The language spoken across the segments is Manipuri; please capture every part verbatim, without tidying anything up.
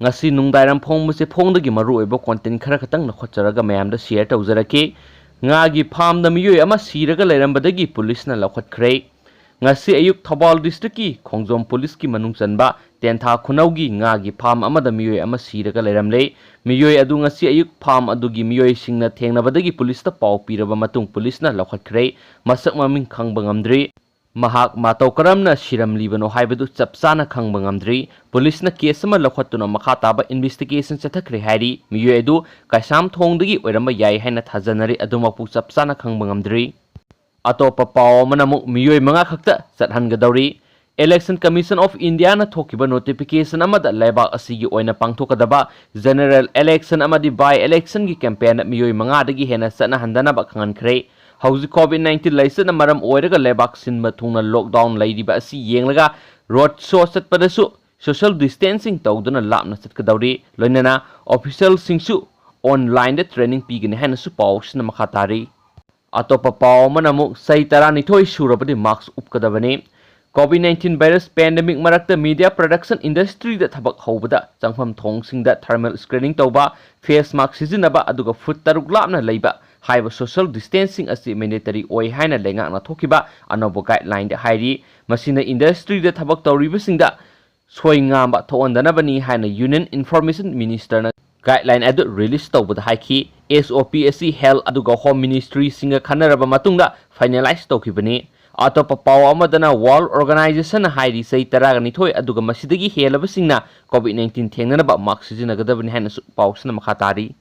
ꯉꯁꯤ ꯅꯨꯡꯗꯥꯡꯋꯥꯏꯔꯝ ꯐꯣꯡꯕꯁꯦ ꯐꯣꯡꯗꯒꯤ ꯃꯔꯨꯑꯣꯏꯕ content ꯈꯔ ꯈꯛꯇꯪ ꯂꯧꯈꯠꯆꯔꯒ ꯃꯌꯥꯝꯗ share ꯇꯧꯖꯔꯛꯀꯦ꯫ ꯉꯥꯒꯤ farmꯗ ꯃꯤꯑꯣꯏ ꯑꯃ ꯁꯤꯔꯒ ꯂꯩꯔꯝꯕꯗꯒꯤ policeꯅ ꯂꯧꯈꯠꯈ꯭ꯔꯦ꯫ ꯉꯁꯤ ꯑꯌꯨꯛ ꯊꯧꯕꯥꯜ districtꯀꯤ ꯈꯣꯡꯖꯣꯝ policeꯀꯤ ꯃꯅꯨꯡ ꯆꯟꯕ ꯇꯦꯟꯊꯥ ꯈꯨꯅꯧꯒꯤ ꯉꯥꯒꯤ farm ꯑꯃꯗ ꯃꯤꯑꯣꯏ ꯑꯃ ꯁꯤꯔꯒ ꯂꯩꯔꯝꯂꯦ꯫ ꯃꯤꯑꯣꯏ ꯑꯗꯨ ꯉꯁꯤ ꯑꯌꯨꯛ farm ꯑꯗꯨꯒꯤ ꯃꯤꯑꯣꯏꯁꯤꯡꯅ ꯊꯦꯡꯅꯕꯗꯒꯤ policeꯇ ꯄꯥꯎ ꯄꯤꯔꯕ ꯃꯇꯨꯡ policeꯅ ꯂꯧꯈꯠꯈ꯭ꯔꯦ꯫ ꯃꯁꯛ ꯃꯃꯤꯡ ꯈꯪꯕ ꯉꯝꯗ꯭ꯔꯤ꯫ ꯃꯍꯥꯛ ꯃꯇꯧ ꯀꯔꯝꯅ ꯁꯤꯔꯝꯂꯤꯕꯅꯣ ꯍꯥꯏꯕꯗꯨ ꯆꯞ ꯆꯥꯅ ꯈꯪꯕ ꯉꯝꯗ꯭ꯔꯤ꯫ Policeꯅ case ꯑꯃ ꯂꯧꯈꯠꯇꯨꯅ ꯃꯈꯥ ꯇꯥꯕ investigation ꯆꯠꯊꯈ꯭ꯔꯦ ꯍꯥꯏꯔꯤ꯫ ꯃꯤꯑꯣꯏ ꯑꯗꯨ ꯀꯩꯁꯥꯝꯊꯣꯡꯗꯒꯤ ꯑꯣꯏꯔꯝꯕ ꯌꯥꯏ ꯍꯥꯏꯅ ꯊꯥꯖꯅꯔꯤ, ꯑꯗꯨꯃꯛꯄꯨ ꯆꯞ ꯆꯥꯅ ꯈꯪꯕ ꯉꯝꯗ꯭ꯔꯤ꯫ ꯑꯇꯣꯞꯄ ꯄꯥꯎ ꯑꯃꯅ ꯑꯃꯨꯛ ꯃꯤꯑꯣꯏ ꯃꯉꯥ ꯈꯛꯇ ꯆꯠꯍꯟꯒꯗꯧꯔꯤ꯫ Election Commission of Indiaꯅ ꯊꯣꯛꯈꯤꯕ notification ꯑꯃꯗ ꯂꯩꯕꯥꯛ ꯑꯁꯤꯒꯤ ꯑꯣꯏꯅ ꯄꯥꯡꯊꯣꯛꯀꯗꯕ general election ꯑꯃꯗꯤ by electionꯒꯤ campaignꯗ ꯃꯤꯑꯣꯏ ꯃꯉꯥꯗꯒꯤ ꯍꯦꯟꯅ ꯆꯠꯅꯍꯟꯗꯅꯕ ꯈꯪꯍꯟꯈ꯭ꯔꯦ꯫ ꯍꯧꯖꯤꯛ COVID nineteen ꯂꯥꯏꯆꯠꯅ ꯃꯔꯝ ꯑꯣꯏꯔꯒ ꯂꯩꯕꯥꯛ ꯁꯤꯟꯕ ꯊꯨꯡꯅ lockdown ꯂꯩꯔꯤꯕ ꯑꯁꯤ ꯌꯦꯡꯂꯒ road show ꯆꯠꯄꯗꯁꯨ social distancing ꯇꯧꯗꯨꯅ ꯂꯥꯞꯅ ꯆꯠꯀꯗꯧꯔꯤ꯫ ꯂꯣꯏꯅꯅ officialꯁꯤꯡꯁꯨ onlineꯗ training ꯄꯤꯒꯅꯤ ꯍꯥꯏꯅꯁꯨ ꯄꯥꯎꯁꯤꯅ ꯃꯈꯥ ꯇꯥꯔꯤ꯫ ꯑꯇꯣꯞꯄ ꯄꯥꯎ ꯑꯃꯅ ꯑꯃꯨꯛ ꯆꯍꯤ ꯇꯔꯥꯅꯤꯊꯣꯏ ꯁꯨꯔꯕꯗꯤ mask ꯎꯞꯀꯗꯕꯅꯤ꯫ COVID nineteen virus pandemic ꯃꯔꯛꯇ media production industryꯗ ꯊꯕꯛ ꯍꯧꯕꯗ ꯆꯪꯐꯝ ꯊꯣꯡꯁꯤꯡꯗ thermal screening ꯇꯧꯕ, face mask ꯁꯤꯖꯤꯟꯅꯕ, ꯑꯗꯨꯒ foot ꯇꯔꯨꯛ ꯂꯥꯞꯅ ꯂꯩꯕ ꯍꯥꯏꯕ social distancing ꯑꯁꯤ mandatory ꯑꯣꯏ ꯍꯥꯏꯅ ꯂꯩꯉꯥꯛꯅ ꯊꯣꯛꯈꯤꯕ ꯑꯅꯧꯕ guidelineꯗ ꯍꯥꯏꯔꯤ꯫ ꯃꯁꯤꯅ industryꯗ ꯊꯕꯛ ꯇꯧꯔꯤꯕꯁꯤꯡꯗ ꯁꯣꯏ ꯉꯥꯝꯕ ꯊꯣꯛꯍꯟꯗꯅꯕꯅꯤ ꯍꯥꯏꯅ Union Information Ministerꯅ guideline ꯑꯗꯨ release ꯇꯧꯕꯗ ꯍꯥꯏꯈꯤ꯫ SOP ꯑꯁꯤ health ꯑꯗꯨꯒ home ministryꯁꯤꯡꯒ ꯈꯟꯅꯔꯕ ꯃꯇꯨꯡꯗ finalize ꯇꯧꯈꯤꯕꯅꯤ꯫ ꯑꯇꯣꯞꯄ ꯄꯥꯎ ꯑꯃꯗꯅ World Organizationꯅ ꯍꯥꯏꯔꯤ ꯆꯍꯤ ꯇꯔꯥꯒ ꯅꯤꯊꯣꯏ ꯑꯗꯨꯒ ꯃꯁꯤꯗꯒꯤ ꯍꯦꯜꯂꯕꯁꯤꯡꯅ COVID nineteen ꯊꯦꯡꯅꯅꯕ mask ꯁꯤꯖꯤꯟꯅꯒꯗꯕꯅꯤ ꯍꯥꯏꯅꯁꯨ ꯄꯥꯎꯁꯤꯅ ꯃꯈꯥ ꯇꯥꯔꯤ꯫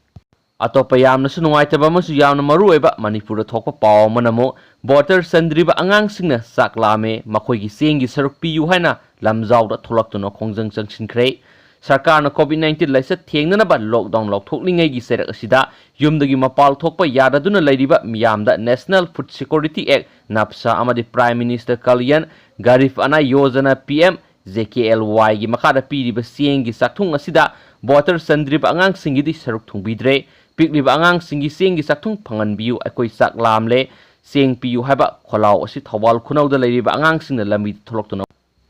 ꯑꯇꯣꯞꯄ ꯌꯥꯝꯅꯁꯨ ꯅꯨꯡꯉꯥꯏꯇꯕ ꯑꯃꯁꯨ ꯌꯥꯝꯅ ꯃꯔꯨꯑꯣꯏꯕ ꯃꯅꯤꯄꯨꯔꯗ ꯊꯣꯛꯄ ꯄꯥꯎ ꯑꯃꯅ ꯑꯃꯨꯛ voter ꯆꯟꯗ꯭ꯔꯤꯕ ꯑꯉꯥꯡꯁꯤꯡꯅ ꯆꯥꯛ ꯂꯥꯝꯃꯦ, ꯃꯈꯣꯏꯒꯤ ꯆꯦꯡꯒꯤ ꯁꯔꯨꯛ ꯄꯤꯌꯨ ꯍꯥꯏꯅ ꯂꯝꯖꯥꯎꯗ ꯊꯣꯛꯂꯛꯇꯨꯅ ꯈꯣꯡꯖꯪ ꯆꯪꯁꯤꯟꯈ꯭ꯔꯦ꯫ ꯁꯔꯀꯥꯔꯅ COVID nineteen ꯂꯥꯏꯆꯠ ꯊꯦꯡꯅꯅꯕ lockdown ꯂꯧꯊꯣꯛꯂꯤꯉꯩꯒꯤ ꯆꯩꯔꯛ ꯑꯁꯤꯗ ꯌꯨꯝꯗꯒꯤ ꯃꯄꯥꯜ ꯊꯣꯛꯄ ꯌꯥꯗꯗꯨꯅ ꯂꯩꯔꯤꯕ ꯃꯤꯌꯥꯝꯗ National Food Security Act, NAFSA ꯑꯃꯗꯤ Prime Minister Kalyan Garib Anna Yojana, PM JKLYꯒꯤ ꯃꯈꯥꯗ ꯄꯤꯔꯤꯕ ꯆꯦꯡꯒꯤ ꯆꯥꯛꯊꯨꯡ ꯑꯁꯤꯗ voter ꯆꯟꯗ꯭ꯔꯤꯕ ꯑꯉꯥꯡꯁꯤꯡꯒꯤꯗꯤ ꯁꯔꯨꯛ ꯊꯣꯡꯕꯤꯗ꯭ꯔꯦ꯫ ꯄꯤꯛꯂꯤꯕ ꯑꯉꯥꯡꯁꯤꯡꯒꯤ ꯆꯦꯡꯒꯤ ꯆꯥꯛꯊꯨꯡ ꯐꯪꯍꯟꯕꯤꯌꯨ, ꯑꯩꯈꯣꯏ ꯆꯥꯛ ꯂꯥꯝꯂꯦ, ꯆꯦꯡ ꯄꯤꯌꯨ ꯍꯥꯏꯕ ꯈꯣꯜꯂꯥꯎ ꯑꯁꯤ ꯊꯧꯕꯥꯜ ꯈꯨꯅꯧꯗ ꯂꯩꯔꯤꯕ ꯑꯉꯥꯡꯁꯤꯡꯅ ꯂꯝꯕꯤꯗ ꯊꯣꯛꯂꯛꯇꯨꯅ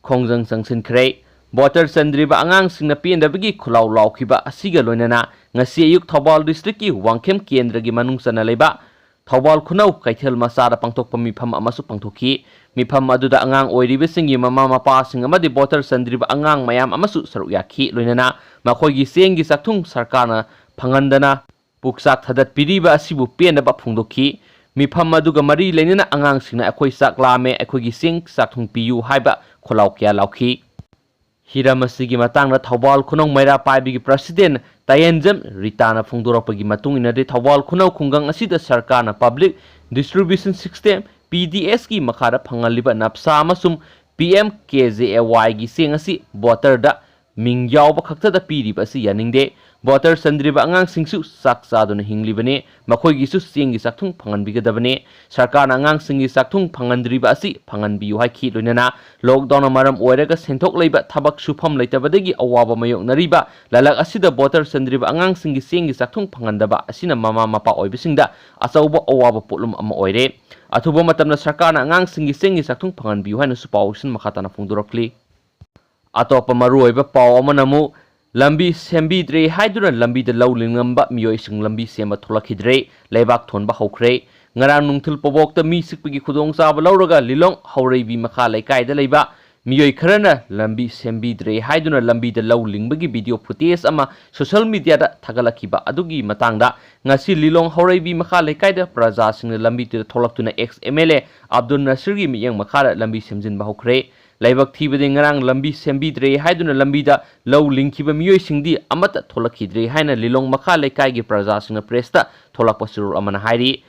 ꯈꯣꯡꯖꯪ ꯆꯪꯁꯤꯟꯈ꯭ꯔꯦ꯫ ꯚꯣꯇꯔ ꯆꯟꯗ꯭ꯔꯤꯕ ꯑꯉꯥꯡꯁꯤꯡꯅ ꯄꯦꯟꯗꯕꯒꯤ ꯈꯨꯂꯥꯎ ꯂꯥꯎꯈꯤꯕ ꯑꯁꯤꯒ ꯂꯣꯏꯅꯅ ꯉꯁꯤ ꯑꯌꯨꯛ ꯊꯧꯕꯥꯜ ꯗꯤꯁꯇ꯭ꯔꯤꯛꯀꯤ ꯋꯥꯡꯈꯦꯝ ꯀꯦꯟꯗ꯭ꯔꯒꯤ ꯃꯅꯨꯡ ꯆꯟꯅ ꯂꯩꯕ ꯊꯧꯕꯥꯜ ꯈꯨꯅꯧ ꯀꯩꯊꯦꯜ ꯃꯆꯥꯗ ꯄꯥꯡꯊꯣꯛꯄ ꯃꯤꯐꯝ ꯑꯃꯁꯨ ꯄꯥꯡꯊꯣꯛꯈꯤ꯫ ꯃꯤꯐꯝ ꯑꯗꯨꯗ ꯑꯉꯥꯡ ꯑꯣꯏꯔꯤꯕꯁꯤꯡꯒꯤ ꯃꯃꯥ ꯃꯄꯥꯁꯤꯡ ꯑꯃꯗꯤ ꯚꯣꯇꯔ ꯆꯟꯗ꯭ꯔꯤꯕ ꯑꯉꯥꯡ ꯃꯌꯥꯝ ꯑꯃꯁꯨ ꯁꯔꯨꯛ ꯌꯥꯈꯤ꯫ ꯂꯣꯏꯅꯅ ꯃꯈꯣꯏꯒꯤ ꯆꯦꯡꯒꯤ ꯆꯥꯛꯊꯨꯡ ꯁꯔꯀꯥꯔꯅ ꯐꯪꯍꯟꯗꯅ ꯄꯨꯛꯆꯥꯛ ꯊꯥꯗꯠꯄꯤꯔꯤꯕ ꯑꯁꯤꯕꯨ ꯄꯦꯟꯗꯕ ꯐꯣꯡꯗꯣꯛꯈꯤ꯫ ꯃꯤꯐꯝ ꯑꯗꯨꯒ ꯃꯔꯤ ꯂꯩꯅꯅ ꯑꯉꯥꯡꯁꯤꯡꯅ "ꯑꯩꯈꯣꯏ ꯆꯥꯛ ꯂꯥꯝꯃꯦ, ꯑꯩꯈꯣꯏꯒꯤ ꯆꯦꯡ ꯆꯥꯛꯊꯨꯡ ꯄꯤꯌꯨ" ꯍꯥꯏꯕ ꯈꯣꯜꯂꯥꯎ ꯀꯌꯥ ꯂꯥꯎꯈꯤ꯫ ꯍꯤꯔꯝ ꯑꯁꯤꯒꯤ ꯃꯇꯥꯡꯗ ꯊꯧꯕꯥꯜ ꯈꯨꯅꯧ ꯃꯩꯔꯥ ꯄꯥꯏꯕꯤꯒꯤ ꯄ꯭ꯔꯁꯤꯗꯦꯟ ꯇꯥꯌꯦꯟꯖꯝ ꯔꯤꯇꯥꯅ ꯐꯣꯡꯗꯣꯔꯛꯄꯒꯤ ꯃꯇꯨꯡ ꯏꯟꯅꯗꯤ, ꯊꯧꯕꯥꯜ ꯈꯨꯅꯧ ꯈꯨꯡꯒꯪ ꯑꯁꯤꯗ ꯁꯔꯀꯥꯔꯅ Public Distribution System, P D S ꯀꯤ ꯃꯈꯥꯗ ꯐꯪꯍꯜꯂꯤꯕ ꯅꯞꯁꯥ ꯑꯃꯁꯨꯡ P M K J A Y ꯒꯤ ꯆꯦꯡ ꯑꯁꯤ ꯚꯣꯇꯔꯗ ꯃꯤꯡ ꯌꯥꯎꯕ ꯈꯛꯇꯗ ꯄꯤꯔꯤꯕ ꯑꯁꯤ ꯌꯥꯅꯤꯡꯗꯦ꯫ ꯚꯣꯇꯔ ꯆꯟꯗ꯭ꯔꯤꯕ ꯑꯉꯥꯡꯁꯤꯡꯁꯨ ꯆꯥꯛ ꯆꯥꯗꯨꯅ ꯍꯤꯡꯂꯤꯕꯅꯤ, ꯃꯈꯣꯏꯒꯤꯁꯨ ꯆꯦꯡꯒꯤ ꯆꯥꯛꯊꯨꯡ ꯐꯪꯍꯟꯕꯤꯒꯗꯕꯅꯤ꯫ ꯁꯔꯀꯥꯔꯅ ꯑꯉꯥꯡꯁꯤꯡꯒꯤ ꯆꯥꯛꯊꯨꯡ ꯐꯪꯍꯟꯗ꯭ꯔꯤꯕ ꯑꯁꯤ ꯐꯪꯍꯟꯕꯤꯌꯨ ꯍꯥꯏꯈꯤ꯫ ꯂꯣꯏꯅꯅ ꯂꯣꯛꯗꯥꯎꯟꯅ ꯃꯔꯝ ꯑꯣꯏꯔꯒ ꯁꯦꯟꯊꯣꯛ ꯂꯩꯕ, ꯊꯕꯛ ꯁꯨꯐꯝ ꯂꯩꯇꯕꯗꯒꯤ ꯑꯋꯥꯕ ꯃꯥꯌꯣꯛꯅꯔꯤꯕ ꯂꯥꯂꯛ ꯑꯁꯤꯗ ꯚꯣꯇꯔ ꯆꯟꯗ꯭ꯔꯤꯕ ꯑꯉꯥꯡꯁꯤꯡꯒꯤ ꯆꯦꯡꯒꯤ ꯆꯥꯛꯊꯨꯡ ꯐꯪꯍꯟꯗꯕ ꯑꯁꯤꯅ ꯃꯃꯥ ꯃꯄꯥ ꯑꯣꯏꯕꯁꯤꯡꯗ ꯑꯆꯧꯕ ꯑꯋꯥꯕ ꯄꯣꯠꯂꯨꯝ ꯑꯃ ꯑꯣꯏꯔꯦ꯫ ꯑꯊꯨꯕ ꯃꯇꯝꯗ ꯁꯔꯀꯥꯔꯅ ꯑꯉꯥꯡꯁꯤꯡꯒꯤ ꯆꯦꯡꯒꯤ ꯆꯥꯛꯊꯨꯡ ꯐꯪꯍꯟꯕꯤꯌꯨ ꯍꯥꯏꯅꯁꯨ ꯄꯥꯎꯁꯤꯅ ꯃꯈꯥ ꯇꯥꯅ ꯐꯣꯡꯗꯣꯔꯛꯂꯤ꯫ ꯑꯇꯣꯞꯄ ꯃꯔꯨꯑꯣꯏꯕ ꯄꯥꯎ ꯑꯃꯅ ꯑꯃꯨꯛ ꯂꯝꯕꯤ ꯁꯦꯝꯕꯤꯗ꯭ꯔꯦ ꯍꯥꯏꯗꯨꯅ ꯂꯝꯕꯤꯗ ꯂꯧ ꯂꯤꯡꯂꯝꯕ ꯃꯤꯑꯣꯏꯁꯤꯡ ꯂꯝꯕꯤ ꯁꯦꯝꯕ ꯊꯣꯛꯂꯛꯈꯤꯗ꯭ꯔꯦ, ꯂꯩꯕꯥꯛ ꯊꯣꯟꯕ ꯍꯧꯈ꯭ꯔꯦ꯫ ꯉꯔꯥꯡ ꯅꯨꯡꯊꯤꯜ ꯄꯣꯕꯣꯛꯇ ꯃꯤ ꯆꯤꯛꯄꯒꯤ ꯈꯨꯗꯣꯡꯆꯥꯕ ꯂꯧꯔꯒ ꯂꯤꯂꯣꯡ ꯍꯧꯔꯩꯕꯤ ꯃꯈꯥ ꯂꯩꯀꯥꯏꯗ ꯂꯩꯕ ꯃꯤꯑꯣꯏ ꯈꯔꯅ ꯂꯝꯕꯤ ꯁꯦꯝꯕꯤꯗ꯭ꯔꯦ ꯍꯥꯏꯗꯨꯅ ꯂꯝꯕꯤꯗ ꯂꯧ ꯂꯤꯡꯕꯒꯤ ꯚꯤꯗꯤꯑꯣ ꯐꯨꯇꯦꯖ ꯑꯃ ꯁꯣꯁꯤꯌꯦꯜ ꯃꯤꯗꯤꯌꯥꯗ ꯊꯥꯒꯠꯂꯛꯈꯤꯕ ꯑꯗꯨꯒꯤ ꯃꯇꯥꯡꯗ ꯉꯁꯤ ꯂꯤꯂꯣꯡ ꯍꯧꯔꯩꯕꯤ ꯃꯈꯥ ꯂꯩꯀꯥꯏꯗ ꯄ꯭ꯔꯖꯥꯁꯤꯡꯅ ꯂꯝꯕꯤꯗꯨꯗ ꯊꯣꯛꯂꯛꯇꯨꯅ X M L A Abdul ꯅꯁꯤꯔꯒꯤ ꯃꯤꯠꯌꯦꯡ ꯃꯈꯥꯗ ꯂꯝꯕꯤ ꯁꯦꯝꯖꯤꯟꯕ ꯍꯧꯈ꯭ꯔꯦ꯫ ꯂꯥꯏꯕꯛ ꯊꯤꯕꯗꯤ ꯉꯔꯥꯡ ꯂꯝꯕꯤ ꯁꯦꯝꯕꯤꯗ꯭ꯔꯦ ꯍꯥꯏꯗꯨꯅ ꯂꯝꯕꯤꯗ ꯂꯧ ꯂꯤꯡꯈꯤꯕ ꯃꯤꯑꯣꯏꯁꯤꯡꯗꯤ ꯑꯃꯠꯇ ꯊꯣꯛꯂꯛꯈꯤꯗ꯭ꯔꯦ ꯍꯥꯏꯅ ꯂꯤꯂꯣꯡ ꯃꯈꯥ ꯂꯩꯀꯥꯏꯒꯤ ꯄ꯭ꯔꯖꯥꯁꯤꯡꯅ ꯄ꯭ꯔꯦꯁꯇ ꯊꯣꯛꯂꯛꯄ ꯆꯦꯔꯣꯜ ꯑꯃꯅ ꯍꯥꯏꯔꯤ꯫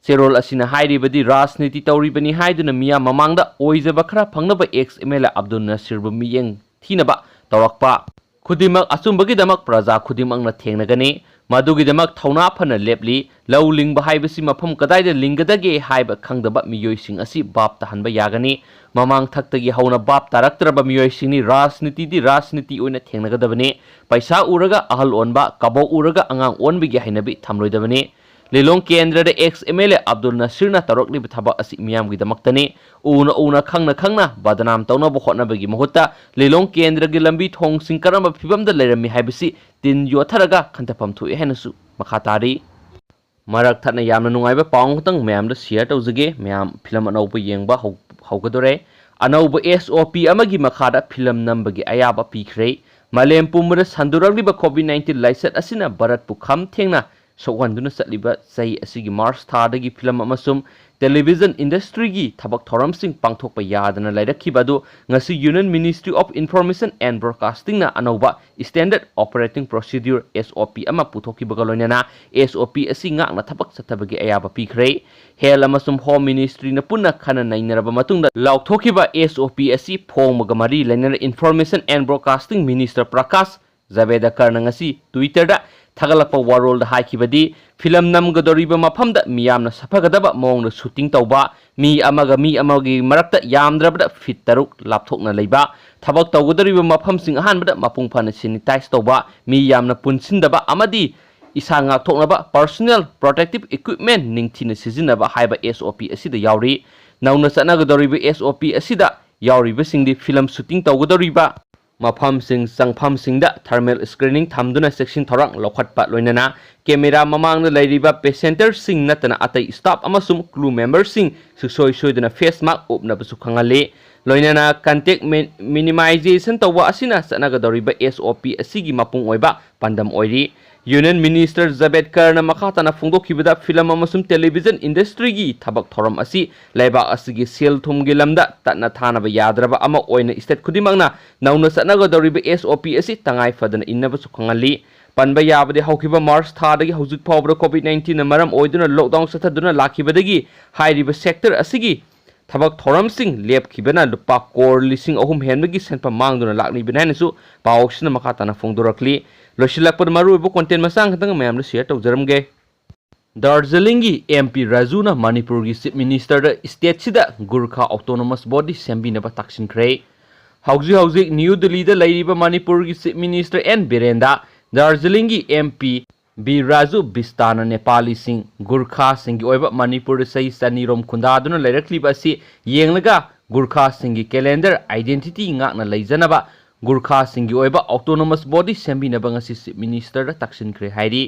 ꯆꯦꯔꯣꯜ ꯑꯁꯤꯅ ꯍꯥꯏꯔꯤꯕꯗꯤ ꯔꯥꯖꯅꯤꯇꯤ ꯇꯧꯔꯤꯕꯅꯤ ꯍꯥꯏꯗꯨꯅ ꯃꯤꯌꯥꯝ ꯃꯃꯥꯡꯗ ꯑꯣꯏꯖꯕ ꯈꯔ ꯐꯪꯅꯕ X M L A Abdul ꯅꯁꯤꯔꯕꯨ ꯃꯤꯠꯌꯦꯡ ꯊꯤꯅꯕ ꯇꯧꯔꯛꯄ ꯈꯨꯗꯤꯡꯃꯛ ꯑꯆꯨꯝꯕꯒꯤꯗꯃꯛ ꯄ꯭ꯔꯖꯥ ꯈꯨꯗꯤꯡꯃꯛꯅ ꯊꯦꯡꯅꯒꯅꯤ꯫ ꯃꯗꯨꯒꯤꯗꯃꯛ ꯊꯧꯅꯥ ꯐꯅ ꯂꯦꯞꯂꯤ꯫ ꯂꯧ ꯂꯤꯡꯕ ꯍꯥꯏꯕꯁꯤ ꯃꯐꯝ ꯀꯗꯥꯏꯗ ꯂꯤꯡꯒꯗꯒꯦ ꯍꯥꯏꯕ ꯈꯪꯗꯕ ꯃꯤꯑꯣꯏꯁꯤꯡ ꯑꯁꯤ ꯚꯥꯞ ꯇꯥꯍꯟꯕ ꯌꯥꯒꯅꯤ꯫ ꯃꯃꯥꯡ ꯊꯛꯇꯒꯤ ꯍꯧꯅ ꯚꯥꯞ ꯇꯥꯔꯛꯇ꯭ꯔꯕ ꯃꯤꯑꯣꯏꯁꯤꯡꯅꯤ ꯔꯥꯖꯅꯤꯇꯤꯗꯤ ꯔꯥꯖꯅꯤꯇꯤ ꯑꯣꯏꯅ ꯊꯦꯡꯅꯒꯗꯕꯅꯤ꯫ ꯄꯩꯁꯥ ꯎꯔꯒ ꯑꯍꯜ ꯑꯣꯟꯕ, ꯀꯕꯣꯛ ꯎꯔꯒ ꯑꯉꯥꯡ ꯑꯣꯟꯕꯒꯤ ꯍꯩꯅꯕꯤ ꯊꯝꯂꯣꯏꯗꯕꯅꯤ꯫ ꯂꯤꯂꯣꯡ ꯀꯦꯟꯗ꯭ꯔꯗ ex MLA ꯑꯕꯗꯨꯜ ꯅꯁꯤꯔꯅ ꯇꯧꯔꯛꯂꯤꯕ ꯊꯕꯛ ꯑꯁꯤ ꯃꯤꯌꯥꯝꯒꯤꯗꯃꯛꯇꯅꯤ꯫ ꯎꯅ ꯎꯅ, ꯈꯪꯅ ꯈꯪꯅ ꯕꯗꯅꯥꯝ ꯇꯧꯅꯕ ꯍꯣꯠꯅꯕꯒꯤ ꯃꯍꯨꯠꯇ ꯂꯤꯂꯣꯡ ꯀꯦꯟꯗ꯭ꯔꯒꯤ ꯂꯝꯕꯤ ꯊꯣꯡꯁꯤꯡ ꯀꯔꯝꯕ ꯐꯤꯕꯝꯗ ꯂꯩꯔꯝꯃꯤ ꯍꯥꯏꯕꯁꯤ ꯇꯤꯟ ꯌꯣꯠꯊꯔꯒ ꯈꯟꯊꯐꯝ ꯊꯣꯛꯏ ꯍꯥꯏꯅꯁꯨ ꯃꯈꯥ ꯇꯥꯔꯤ꯫ ꯃꯔꯛ ꯊꯠꯅ ꯌꯥꯝꯅ ꯅꯨꯡꯉꯥꯏꯕ ꯄꯥꯎ ꯑꯃꯈꯛꯇꯪ ꯃꯌꯥꯝꯗ share ꯇꯧꯖꯒꯦ꯫ ꯃꯌꯥꯝ ꯐꯤꯂꯝ ꯑꯅꯧꯕ ꯌꯦꯡꯕ ꯍꯧ-, ꯍꯧꯒꯗꯣꯔꯦ꯫ ꯑꯅꯧꯕ SOP ꯑꯃꯒꯤ ꯃꯈꯥꯗ ꯐꯤꯂꯝ ꯅꯝꯕꯒꯤ ꯑꯌꯥꯕ ꯄꯤꯈ꯭ꯔꯦ꯫ ꯃꯥꯂꯦꯝ ꯄꯨꯝꯕꯗ ꯁꯟꯗꯣꯔꯛꯂꯤꯕ COVID nineteen ꯂꯥꯏꯆꯠ ꯑꯁꯤꯅ ꯚꯥꯔꯠꯄꯨ ꯈꯝ ꯊꯦꯡꯅ ꯁꯣꯛꯍꯟꯗꯨꯅ ꯆꯠꯂꯤꯕ ꯆꯍꯤ ꯑꯁꯤꯒꯤ March ꯊꯥꯗꯒꯤ ꯐꯤꯂꯝ ꯑꯃꯁꯨꯡ television industryꯒꯤ ꯊꯕꯛ ꯊꯧꯔꯝꯁꯤꯡ ꯄꯥꯡꯊꯣꯛꯄ ꯌꯥꯗꯅ ꯂꯩꯔꯛꯈꯤꯕ ꯑꯗꯨ ꯉꯁꯤ Union Ministry of Information and Broadcastingꯅ ꯑꯅꯧꯕ Standard Operating Procedure, SOP, ꯑꯃ ꯄꯨꯊꯣꯛꯈꯤꯕꯒ ꯂꯣꯏꯅꯅ SOP ꯑꯁꯤ ꯉꯥꯛꯅ ꯊꯕꯛ ꯆꯠꯊꯕꯒꯤ ꯑꯌꯥꯕ ꯄꯤꯈ꯭ꯔꯦ꯫ Health ꯑꯃꯁꯨꯡ Home Ministryꯅ ꯄꯨꯟꯅ ꯈꯟꯅ ꯅꯩꯅꯔꯕ ꯃꯇꯨꯡꯗ ꯂꯥꯎꯊꯣꯛꯈꯤꯕ SOP ꯑꯁꯤ ꯐꯣꯡꯕꯒ ꯃꯔꯤ ꯂꯩꯅꯅ Information and Broadcasting Minister Prakash ꯖꯥꯚꯦꯗꯀꯔꯅ ꯉꯁꯤ Twitterꯗ ꯊꯥꯒꯠꯂꯛꯄ ꯋꯥꯔꯣꯜꯗ ꯍꯥꯏꯈꯤꯕꯗꯤ, ꯐꯤꯂꯝ ꯅꯝꯒꯗꯧꯔꯤꯕ ꯃꯐꯝꯗ ꯃꯤꯌꯥꯝꯅ ꯁꯥꯐꯒꯗꯕ ꯃꯑꯣꯡꯗ shooting ꯇꯧꯕ, ꯃꯤ ꯑꯃꯒ ꯃꯤ ꯑꯃꯒꯤ ꯃꯔꯛꯇ ꯌꯥꯝꯗ꯭ꯔꯕꯗ feet ꯇꯔꯨꯛ ꯂꯥꯞꯊꯣꯛꯅ ꯂꯩꯕ, ꯊꯕꯛ ꯇꯧꯒꯗꯧꯔꯤꯕ ꯃꯐꯝꯁꯤꯡ ꯑꯍꯥꯟꯕꯗ ꯃꯄꯨꯡ ꯐꯥꯅ sanitize ꯇꯧꯕ, ꯃꯤ ꯌꯥꯝꯅ ꯄꯨꯟꯁꯤꯟꯗꯕ ꯑꯃꯗꯤ ꯏꯁꯥ ꯉꯥꯛꯊꯣꯛꯅꯕ personal protective equipment ꯅꯤꯡꯊꯤꯅ ꯁꯤꯖꯤꯟꯅꯕ ꯍꯥꯏꯕ SOP ꯑꯁꯤꯗ ꯌꯥꯎꯔꯤ꯫ ꯅꯧꯅ ꯆꯠꯅꯒꯗꯧꯔꯤꯕ SOP ꯑꯁꯤꯗ ꯌꯥꯎꯔꯤꯕꯁꯤꯡꯗꯤ ꯐꯤꯂꯝ shooting ꯇꯧꯒꯗꯧꯔꯤꯕ ꯃꯐꯝꯁꯤꯡ, ꯆꯪꯐꯝꯁꯤꯡꯗ thermal screening ꯊꯝꯗꯨꯅ ꯆꯦꯛꯁꯤꯟ ꯊꯧꯔꯥꯡ ꯂꯧꯈꯠꯄ, ꯂꯣꯏꯅꯅ camera ꯃꯃꯥꯡꯗ ꯂꯩꯔꯤꯕ passengerꯁꯤꯡ ꯅꯠꯇꯅ ꯑꯇꯩ staff ꯑꯃꯁꯨꯡ crew memberꯁꯤꯡ ꯁꯨꯡꯁꯣꯏ ꯁꯣꯏꯗꯅ face mask ꯎꯞꯅꯕꯁꯨ ꯈꯪꯍꯜꯂꯤ꯫ ꯂꯣꯏꯅꯅ contact mi-, minimization ꯇꯧꯕ ꯑꯁꯤꯅ ꯆꯠꯅꯒꯗꯧꯔꯤꯕ SOP ꯑꯁꯤꯒꯤ ꯃꯄꯨꯡ ꯑꯣꯏꯕ ꯄꯥꯟꯗꯝ ꯑꯣꯏꯔꯤ꯫ Union Minister ꯖꯥꯚꯦꯗꯀꯔꯅ ꯃꯈꯥ ꯇꯥꯅ ꯐꯣꯡꯗꯣꯛꯈꯤꯕꯗ, ꯐꯤꯂꯝ ꯑꯃꯁꯨꯡ television industryꯒꯤ ꯊꯕꯛ ꯊꯧꯔꯝ ꯑꯁꯤ ꯂꯩꯕꯥꯛ ꯑꯁꯤꯒꯤ ꯁꯦꯜ ꯊꯨꯝꯒꯤ ꯂꯝꯗ ꯇꯠꯅ ꯊꯥꯅꯕ ꯌꯥꯗ꯭ꯔꯕ ꯑꯃ ꯑꯣꯏꯅ state ꯈꯨꯗꯤꯡꯃꯛꯅ ꯅꯧꯅ ꯆꯠꯅꯒꯗꯧꯔꯤꯕ SOP ꯑꯁꯤ ꯇꯉꯥꯏ ꯐꯗꯅ ꯏꯟꯅꯕꯁꯨ ꯈꯪꯍꯜꯂꯤ꯫ ꯄꯟꯕ ꯌꯥꯕꯗꯤ, ꯍꯧꯈꯤꯕ March ꯊꯥꯗꯒꯤ ꯍꯧꯖꯤꯛ ꯐꯥꯎꯕꯗ COVID nineteenꯅ ꯃꯔꯝ ꯑꯣꯏꯗꯨꯅ lockdown ꯆꯠꯊꯗꯨꯅ ꯂꯥꯛꯈꯤꯕꯗꯒꯤ ꯍꯥꯏꯔꯤꯕ sector ꯑꯁꯤꯒꯤ ꯊꯕꯛ ꯊꯧꯔꯝꯁꯤꯡ ꯂꯦꯞꯈꯤꯕꯅ ꯂꯨꯄꯥ ꯀꯣꯔ ꯂꯤꯁꯤꯡ ꯑꯍꯨꯝ ꯍꯦꯟꯕꯒꯤ ꯁꯦꯟꯐꯝ ꯃꯥꯡꯗꯨꯅ ꯂꯥꯛꯂꯤꯕꯅꯤ ꯍꯥꯏꯅꯁꯨ ꯄꯥꯎ ꯑꯁꯤꯅ ꯃꯈꯥ ꯇꯥꯅ ꯐꯣꯡꯗꯣꯔꯛꯂꯤ꯫ ꯂꯣꯏꯁꯤꯜꯂꯛꯄꯗ ꯃꯔꯨꯑꯣꯏꯕ content ꯃꯆꯥ ꯈꯛꯇꯪ ꯃꯌꯥꯝꯗ share ꯇꯧꯖꯔꯝꯒꯦ꯫ ꯗꯥꯔꯖꯤꯂꯤꯡꯒꯤ MP ꯔꯥꯖꯨꯅ ꯃꯅꯤꯄꯨꯔꯒꯤ Chief Ministerꯗ stateꯁꯤꯗ ꯒꯨꯔꯈꯥ Autonomous Body ꯁꯦꯝꯕꯤꯅꯕ ꯇꯥꯛꯁꯤꯟꯈ꯭ꯔꯦ꯫ ꯍꯧꯖꯤꯛ ꯍꯧꯖꯤꯛ ꯅ꯭ꯌꯨ ꯗꯤꯜꯂꯤꯗ ꯂꯩꯔꯤꯕ ꯃꯅꯤꯄꯨꯔꯒꯤ Chief Minister ꯑꯦꯟ ꯕꯤꯔꯦꯟꯗ, ꯗꯥꯔꯖꯤꯂꯤꯡꯒꯤ MP ꯕꯤꯔ ꯔꯥꯖꯨ ꯕꯤꯁꯇꯥꯅ ꯅꯦꯄꯥꯂꯤꯁꯤꯡ, ꯒꯨꯔꯈꯥꯁꯤꯡꯒꯤ ꯑꯣꯏꯕ ꯃꯅꯤꯄꯨꯔꯗ ꯆꯍꯤ ꯆꯅꯤꯔꯣꯝ ꯈꯨꯟꯗꯥꯗꯨꯅ ꯂꯩꯔꯛꯂꯤꯕ ꯑꯁꯤ ꯌꯦꯡꯂꯒ ꯒꯨꯔꯈꯥꯁꯤꯡꯒꯤ calendar identity ꯉꯥꯛꯅ ꯂꯩꯖꯅꯕ ꯒꯨꯔꯈꯥꯁꯤꯡꯒꯤ ꯑꯣꯏꯕ autonomous body ꯁꯦꯝꯕꯤꯅꯕ ꯉꯁꯤ Chief Minister ꯗ ꯇꯛꯁꯤꯟꯈ꯭ꯔꯦ ꯍꯥꯏꯔꯤ꯫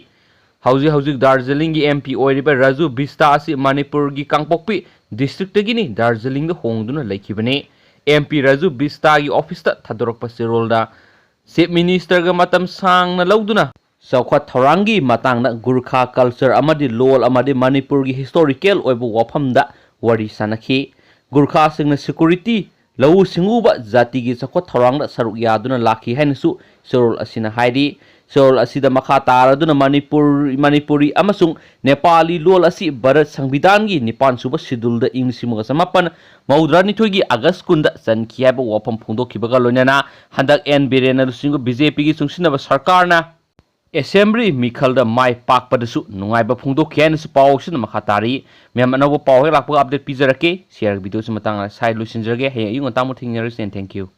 ꯍꯧꯖꯤꯛ ꯍꯧꯖꯤꯛ ꯗꯥꯔꯖꯤꯂꯤꯡꯒꯤ MP ꯑꯣꯏꯔꯤꯕ ꯔꯥꯖꯨ ꯕꯤꯁꯇꯥ ꯑꯁꯤ ꯃꯅꯤꯄꯨꯔꯒꯤ ꯀꯥꯡꯄꯣꯛꯄꯤ district ꯇꯒꯤꯅꯤ ꯗꯥꯔꯖꯤꯂꯤꯡꯗ ꯍꯣꯡꯗꯨꯅ ꯂꯩꯈꯤꯕꯅꯤ꯫ MP ꯔꯥꯖꯨ ꯕꯤꯁꯇꯥꯒꯤ office ꯇ ꯊꯥꯗꯣꯔꯛꯄ ꯆꯦꯔꯣꯜꯗ Chief Minister ꯒ ꯃꯇꯝ ꯁꯥꯡꯅ ꯂꯧꯗꯨꯅ ꯆꯥꯎꯈꯠ ꯊꯧꯔꯥꯡꯒꯤ ꯃꯇꯥꯡꯗ ꯒꯨꯔꯈꯥ culture ꯑꯃꯗꯤ ꯂꯣꯜ ꯑꯃꯗꯤ ꯃꯅꯤꯄꯨꯔꯒꯤ historical ꯑꯣꯏꯕ ꯋꯥꯐꯝꯗ ꯋꯥꯔꯤ ꯁꯥꯅꯈꯤ꯫ ꯒꯨꯔꯈꯥꯁꯤꯡꯅ security, ꯂꯧꯎ ꯁꯤꯡꯎꯕ, ꯖꯥꯇꯤꯒꯤ ꯆꯥꯎꯈꯠ ꯊꯧꯔꯥꯡꯗ ꯁꯔꯨꯛ ꯌꯥꯗꯨꯅ ꯂꯥꯛꯈꯤ ꯍꯥꯏꯅꯁꯨ ꯆꯦꯔꯣꯜ ꯑꯁꯤꯅ ꯍꯥꯏꯔꯤ꯫ ꯆꯦꯔꯣꯜ ꯑꯁꯤꯗ ꯃꯈꯥ ꯇꯥꯔꯗꯨꯅ ꯃꯅꯤꯄꯨꯔ, ꯃꯅꯤꯄꯨꯔꯤ ꯑꯃꯁꯨꯡ ꯅꯦꯄꯥꯂꯤ ꯂꯣꯜ ꯑꯁꯤ ꯚꯥꯔꯠ ꯁꯪꯕꯤꯙꯥꯟꯒꯤ ꯅꯤꯄꯥꯟ ꯁꯨꯕ schedule ꯗ ꯏꯪ ꯂꯤꯁꯤꯡ ꯑꯃꯒ ꯆꯃꯥꯄꯟ ꯃꯧꯗ꯭ꯔꯥ ꯅꯤꯊꯣꯏꯒꯤ August ꯀꯨꯟꯗ ꯆꯟꯈꯤ ꯍꯥꯏꯕ ꯋꯥꯐꯝ ꯐꯣꯡꯗꯣꯛꯈꯤꯕꯒ ꯂꯣꯏꯅꯅ ꯍꯟꯗꯛ ꯑꯦꯟ ꯕꯤꯔꯦꯟꯅ ꯂꯨꯆꯤꯡꯕ BJP ꯒꯤ ꯆꯨꯡꯁꯤꯟꯅꯕ ꯁꯔꯀꯥꯔꯅ Assembly ꯃꯤꯈꯜꯗ ꯃꯥꯏ ꯄꯥꯛꯄꯗꯁꯨ ꯅꯨꯡꯉꯥꯏꯕ ꯐꯣꯡꯗꯣꯛꯈꯤ ꯍꯥꯏꯅꯁꯨ ꯄꯥꯎ ꯑꯁꯤꯅ ꯃꯈꯥ ꯇꯥꯔꯤ꯫ ꯃꯌꯥꯝ ꯑꯅꯧꯕ ꯄꯥꯎ ꯍꯦꯛ ꯂꯥꯛꯄꯒ update ꯄꯤꯖꯔꯛꯀꯦ꯫ Share video ꯁꯤ ꯃꯇꯥꯡ ꯑꯁꯤꯗ ꯂꯣꯏꯁꯤꯟꯖꯔꯒꯦ꯫ ꯍꯌꯦꯡ ꯑꯌꯨꯛ ꯉꯟꯇꯥ ꯑꯃꯨꯛ ꯊꯦꯡꯅꯔꯁꯤ and thank you꯫